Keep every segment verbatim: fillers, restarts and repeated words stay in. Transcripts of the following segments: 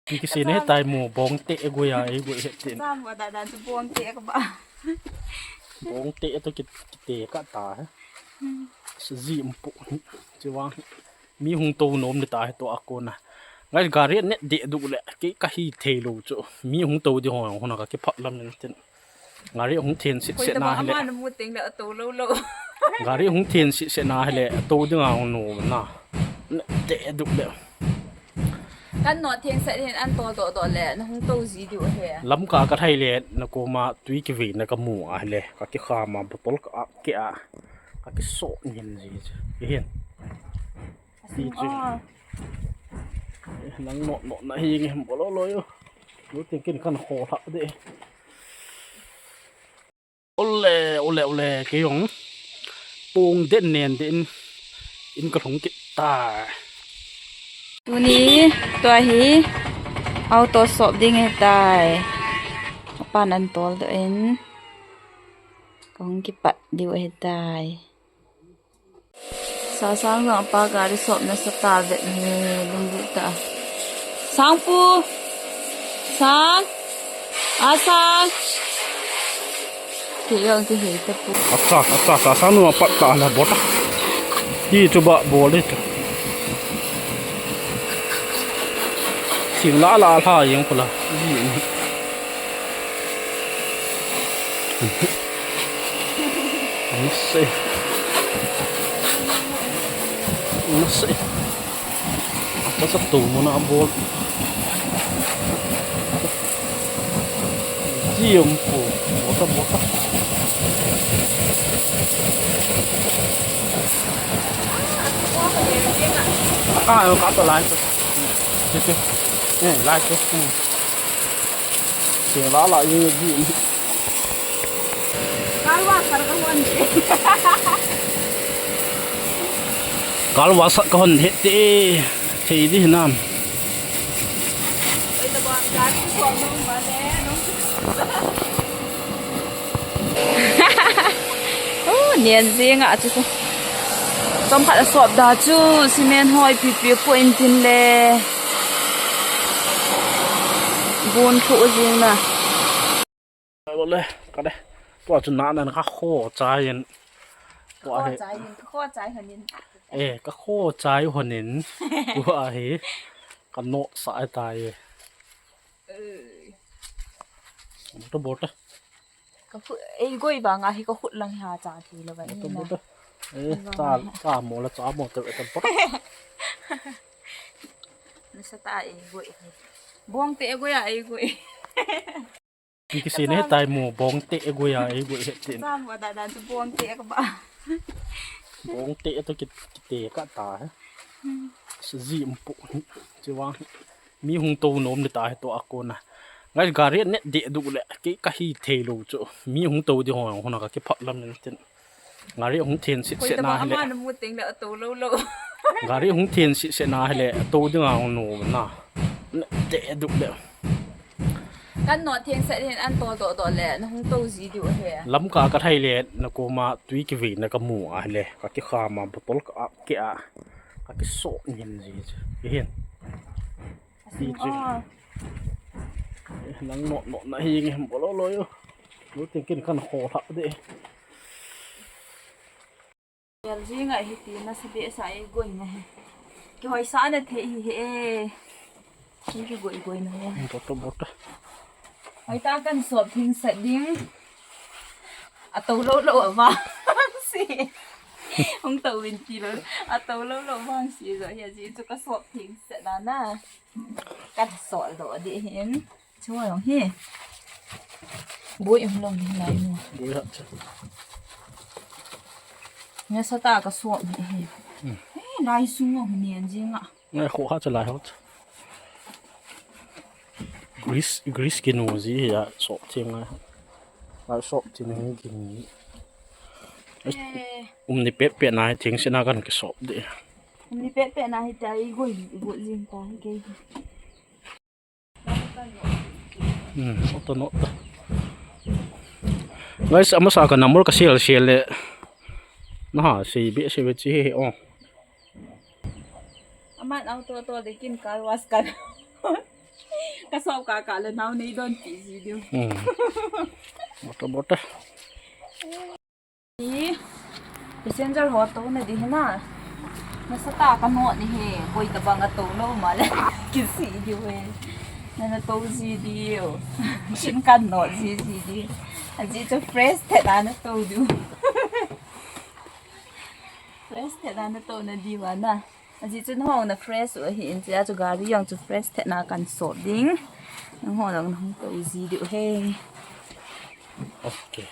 Ki, kisei na hetai mo, bong te e goi a, e goi he tin. Sa mo da da chu bong te ka ba. Bong te to ki, kite ka ta he. Sa ji um pu. Chi wang. Mi hung to nom ni ta he to a kona. Ngai gari ne de du le, ke ka hi thei lo chu. Mi hung to di ho, ho na ka ki phat lam ni tin. Gari hung then sit set na hile. Ama na mu teng le a to lo lo. Gari hung then sit set na hile, a to ding a hung no na. Te du le. Kan no then set hin an to do do le, na hung to ji diu he. Lam ka ka thai le, na ko ma tui ki ve na ka mu a hile, ka ki kha ma bottle ka ap ke a. Ka ki so ngen ji. Ke hin. Ti chu. Nang no no na hi nge bolo lo yo. Lu tin kin kan kho tha de. Ole, ole, ole, ke yong. Pong den nen den. In ka lhung kit ta. Tuni, tua hi. Auto sop ding he tai. Apan an tol do in. Ka hung kipat diu he tai. Sasang jong apa gari sop nasa ta vet hi lunglut ta. Sangpu. Sang. A Sang. Ke jong ke hei ta pu. Acha, acha, Sasang nu apat ta la bota. Hi chu ba bol hi chu. Sing la la la jeng pula. Hi. Nasa. Nasa. Apa sa tu mo na bol. Jiyong po. Bota, bota. Aka, aka to lai to. Ito. Eh, lai to. Hmm. Sing la la jeng ji. Kalwa sar ka hon. Kalwa sar ka hon he te. Thei di nam. Oi ta ban ka ti ko no ma ne no. Oh, nian jing a chu. Chomkhat a sop da chu, cement hoi pipi pu in tin le. Bun thu jing na. Ai, bole, ka de. Tua chu na na ka kho chai in. Tua he. Kho chai in, kho chai hanin. Eh, ka kho chai hanin. Tua he. Ka no sa tai. Eh. Bota, bota. Ka khut, ei goi vang a hi ka khut lang ha cha thei lo va ni na. Bota, bota. Eh, cha, cha mo la cha mo te, te bota. Nasa ta ei goi. Bong te goi a ei goi. Ki, kisei na hetai mo, bong te goi a ei goi he tin. Sa mo da da chu bong te ka ba. Bong te to ki, kite ka ta he. Sa ji um pu. Chi wang. Mi hung to nom ni ta he to a kona. Ngai gari ne de du le, ke ka hi thei lo chu. Mi hung to di ho, ho na ka ki phat lam ni tin. Gari hung then sit set na hile. Ama na mu teng le a to lo lo. Gari hung then sit set na hile, a to ding a hung no na. Te du le. Kan no then set hin an to do do le, na hung to ji diu he. Lam ka ka thai le, na ko ma tui ki ve na ka mu a hile. Ka ki kha ma bottle ka ap ke a. Ka ki so ngen ji. Ke hin. Ti chu. Nang no no na hi nge bolo lo yo. Lu tin kin kan kho tha de. Bel ji ngai hi ti na sa be sa e goi na he. Ki hoi sa na the hi he. Ki ki goi goi na he. Bota bota. Hoi ta kan sop thing sa ding. A to lo lo a vang si. Hung to vin ti lo. A to lo lo vang si zo hi a ji chu ka sop thing sa na na. Kan sol do di hin. Chua long hi. Bui um long hi lai nu. Bui ha cha. Nga sa ta ka sop hi. Hmm. Hi lai sung long hi nian ji nga. Ngai kho ha cha lai hot. Grease, grease ki nu ji ya sop thing ngai. Ngai sop thing ngai ki ni. Eh. Um ni pet pet na thing si na kan ki sop di. Um ni pet pet na hi ta i goi, i goi jing ta hi ke. Hmm, ota no. Guys, amasa ka number ka share share le. Na ha, si be si be chi he, oh. Aman auto to de kin car wash kan. Ka sop kaka le nao nei donpi ji diu. Hmm. Bota, bota. Ni passenger ho touna di hi na. Nasatah a ka note ni hi, koi tabang a tou lou ma le. Kisi diu hi. Nana tou ji diu. Shin ka note ji ji diu. Ajeh chu fresh thet a na tou diu. Fresh thet a na touna diu ana. Ajeh chu nangho na fresh u ahin, chea chu gari jong chu fresh thet na kan sop ding. Nangho jong nahung tou ji diu he. Okay.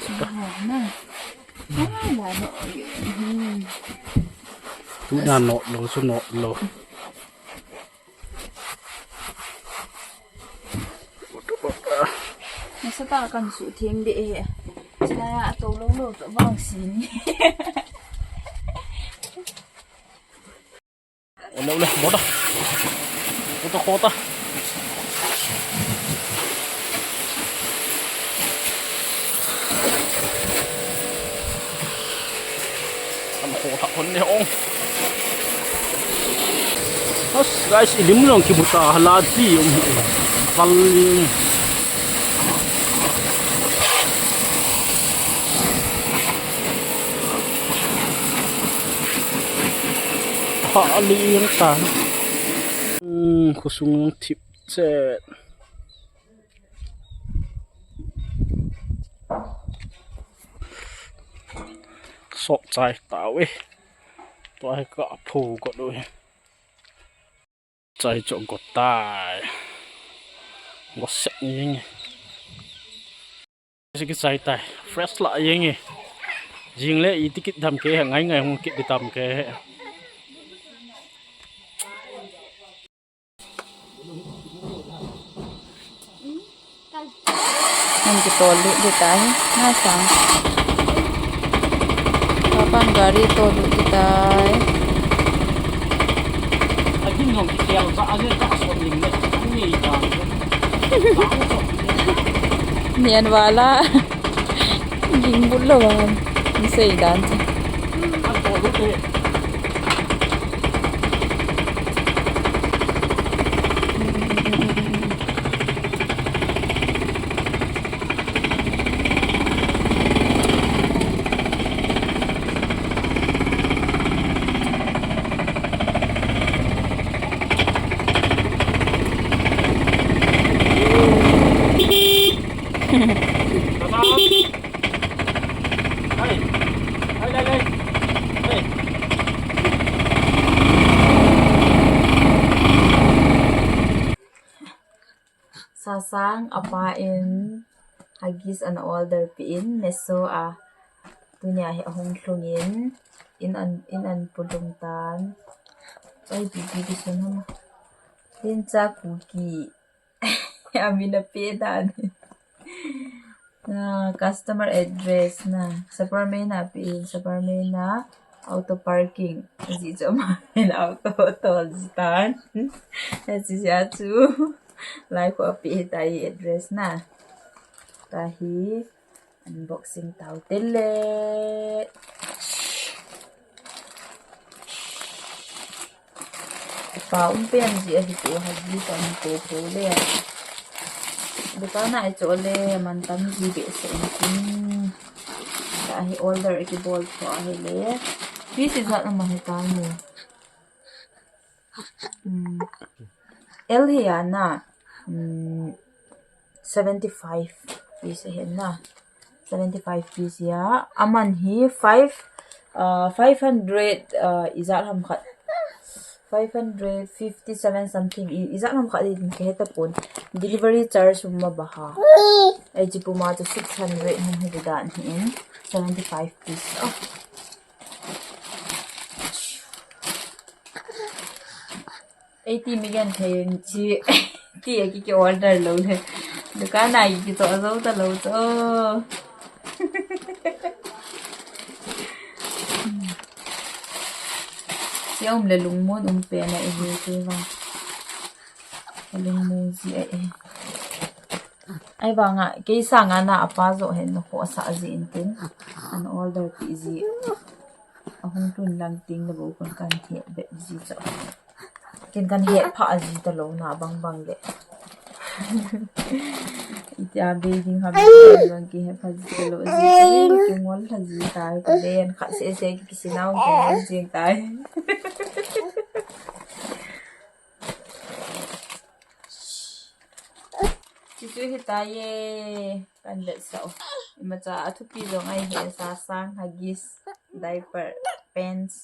Chu ho na. Ah, la no. Hmm. Tu na note lou, chu note lou. Nasatah a kan suh theng deh e. Chilai a tou lou lou toh vang si ni. Ole, ole, bota. Bota, bota. An kho thak hon ne ong. As, guys, i lim jong kibu ta, hala ti um. Val lim. Pha ling ta. Hmm, khosung thip chet. Sop chai tauve. Tua hi ka phu got uve. Chai chu got tai. Got set ni jeng e. Si kichai tai. Fresh lah jeng e. Jing le iti kit dam ke, ngai ngai hung kit di tam ke. Hung kitol lut ding tai, ngai sang. Papan gari tol lut ding tai. Agin jong kitel ja, agin ja sot ling le, ang nei ja. Nian wala. Ging bul lo bang. Ni sei dan chu. Ang tol lut e. Sasang apa in Huggies ana order peh in, Meesho a tunia hi ahung lhung in, in an, in an pulung tan. Choi pipi kisun hama. Tin cha kuki. Amin ape dan. Ah, customer address na. Saparmeina peh in, Saparmeina auto parking. Ajeh chu amin auto tol tan. Ajeh chu. Lai khu ape tai address na. Tahi unboxing tau tele. Pa um pen ji ahi tu ha ji kan ko ko le. Dukan a i cho le man tam ji be se in tin. Tahi order kibol tho ahi le. Piece ijat ama hi ta mo. Hmm. L hi ana. Hmm. Seventy five piece hi na. Seventy five piece ya. Aman hi five, uh, five hundred, uh, ijat ham khat. Five hundred fifty seven something. I, ijat ham khat din ke heta pon. Delivery charge um ma baha. Ai ji puma to six hundred hum hi dan hi in. Seventy five piece. Oh. Ei ti mi gen thei chi ti a ki, ki order lou le. Dukan a ki, ki cho zo ta lou cho. Chi um le lungmon um pen a e he te va. Lungmon ji a e. Ahivanga, kei sanga na apa jo hin na khosa ji in tin. An order peh ji. Ahung tun lang ting le bou kon kan he be ji cho. Ken kan hepha aji talou na bang bang le. Itia bei ding ham, bang bang kihe pha ji talou aji. Kingol pha ji tai, ka den khat seh seh kisinau kingol jing tai. Chuchu hitai e, kan vetsah u. Imacha athupi jong ahi e, sasang, Huggies, diaper, pants.